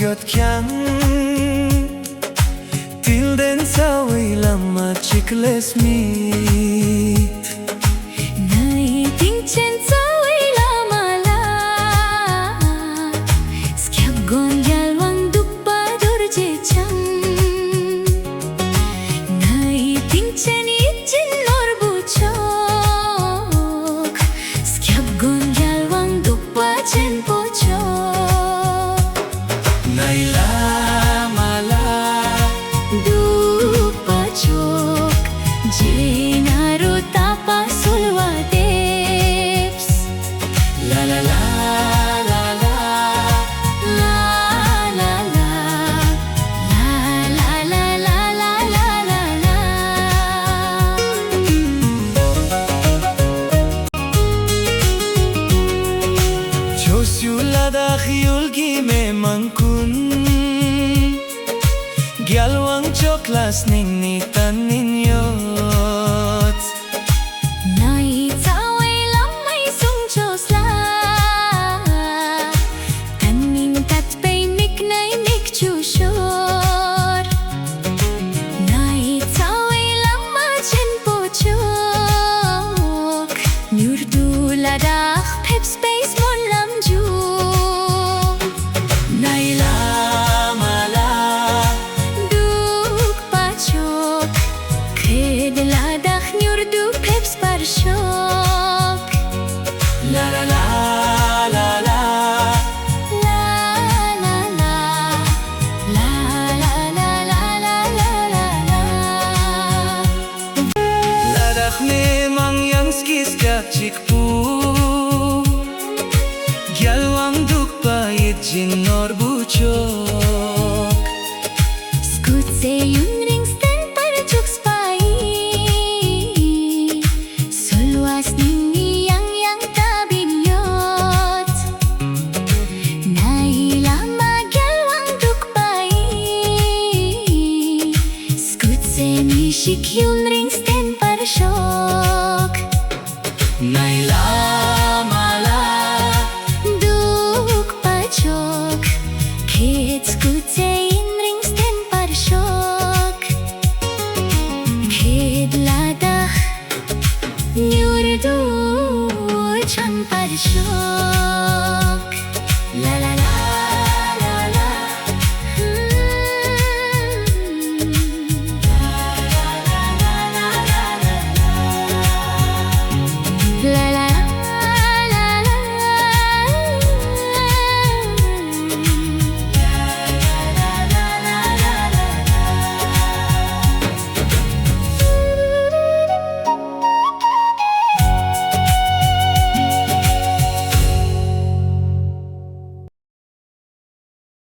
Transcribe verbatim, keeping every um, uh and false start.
ཡོད་ཀྱང་། དྲིན་ལྡན་རྩ་བའི་བླ་མ་གཅིག་ལས་མེད། ནའི་དྲིན་ཅན་རྩ་བའི་བླ་མ་ལ། སྐྱབས་མགོན་རྒྱལ་དབང་གདུགས་པ་རྡོ་རྗེ་འཆང་། ནའི་དྲིན་ཅན་ཡིད་བཞིན་ནོར་བུ་མཆོག། སྐྱབས་མགོན་རྒྱལ་དབང་གདུགས་པ་ཆེན་པོ་མཆོག། ནའི་བླ་མ་ལ་གདུགས་པ་མཆོག། རྗེས་ན་རུ་དག་པ་གསོལ་བ་འདེབས། ལ་ལ་ལ་ལ་ལ། ལ་ལ་ལ། ལ་ལ་ལ། ཕྱོགས་བཅུ་ལ་དྭགས་ཡུལ་གྱི་མི་མང་ཀུན། རྒྱལ་དབང་མཆོག་ལ་སྙིང་ནས་བསྟེན་ནས་ཡོད། ནའི་རྩ་བའི་བླ་མའི་གསུང་ཆོས་ལ། དད་མོས་དད་པའི་མིག་ནས་མིག་ཆུ་ཤོར། ནའི་རྩ་བའི་བླ་མ་ཆེན་པོ་མཆོག། མྱུར་དུ་ལ་དྭགས་ཕེབས་པའི་སྨོན་ལམ་འཇུག། ནའི་བླ་མ་ལ་གདུགས་པ་མཆོག། ཁྱེད་ལ་དྭགས་མྱུར་དུ་ཕེབས་པར་ཤོག། ལ་ལ་ལ་ལ་ལ། ལ་ལ་ལ། ལ་ལ་ལ། ལ་དྭགས་མི་མང་ཡང་སྐྱིད་སྐྱབས་གཅིག་པུ། རྒྱལ་དབང་གདུགས་པ་ཡིད་བཞིན་ནོར་བུ་མཆོག། སྐུ་ཚེ་ཡུན་རིང་བརྟན་པར་བཞུགས་པ་ཡི། གསོལ་བ་སྙིང་ནས་ཡང་ཡང་བཏབ་ཡིན་ཡོད། ནའི་བླ་མ་རྒྱལ་དབང་གདུགས་པ་ཡི། སྐུ་ཚེ་མི་ཤིགས་ཡུན་རིང་བརྟན་པར་ཤོག། ནའི་